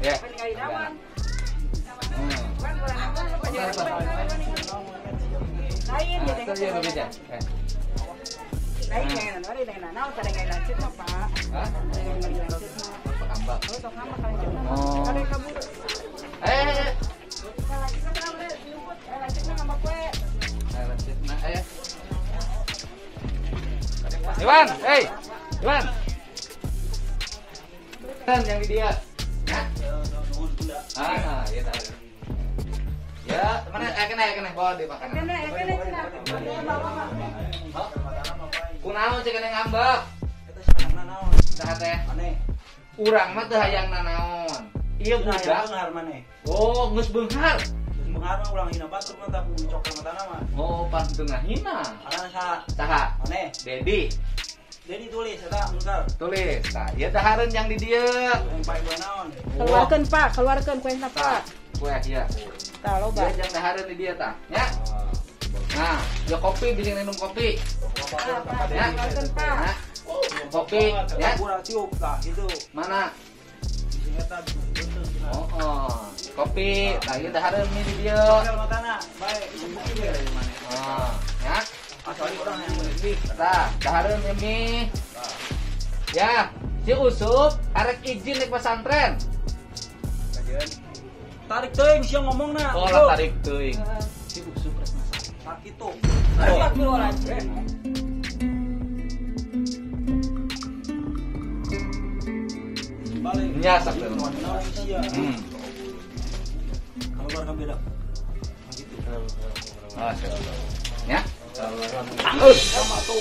Ya. Lain ya. Lain ya, naon tadi ngai lanceuk mah, Pak. Hah? Lanceuk mah. Oh, sok ngambek lanceuk mah. Oh. Ada kabur. Eh. Lanceukna kenapa nyumput? Lanceukna ngambek we. Lanceukna eh. Iwan, hey. Iwan. Kan yang di dia. Ya. Ah, iya tahu. Ya, mana kena bawa deh makanan. Kena cenah. Bawa mah. Kunaon cek kena ngambek. Eta saha naon? Saha teh? Maneh. Urang mah teu hayang nanaon. Ieu budak beunghar maneh. Oh, geus beunghar. Geus beunghar mah ulang hina batur mah tak ku cok matana mah. Oh, pan teu ngahina. Karena saha? Saha? Maneh. Dedi. Dedi tulis eta beunghar. Tulis. Tah, ieu dahareun yang di dieu. Yang pae gua naon? Keluarkeun, Pak, keluarkeun kuehna, Pak. Kueh ieu. Tah loba. Ieu jang dahareun di dieu tah, nya. Nah, yo kopi bisa minum kopi. Ya, Pak. Kopi, ya. Kurang tiup lah gitu. Mana? Oh, oh. Kopi, nah ieu dahareun di dieu. Oh, ya. Tah, dahareun mie. Ya, si Usup arek izin naik pesantren. Tarik teuing sia ngomongna. Oh, lah tarik teuing. Si Usup rek masak. Sakitu. Balik. Nya sok. Kalau barang beda. Gitu. Ah, ya. Sama tuh.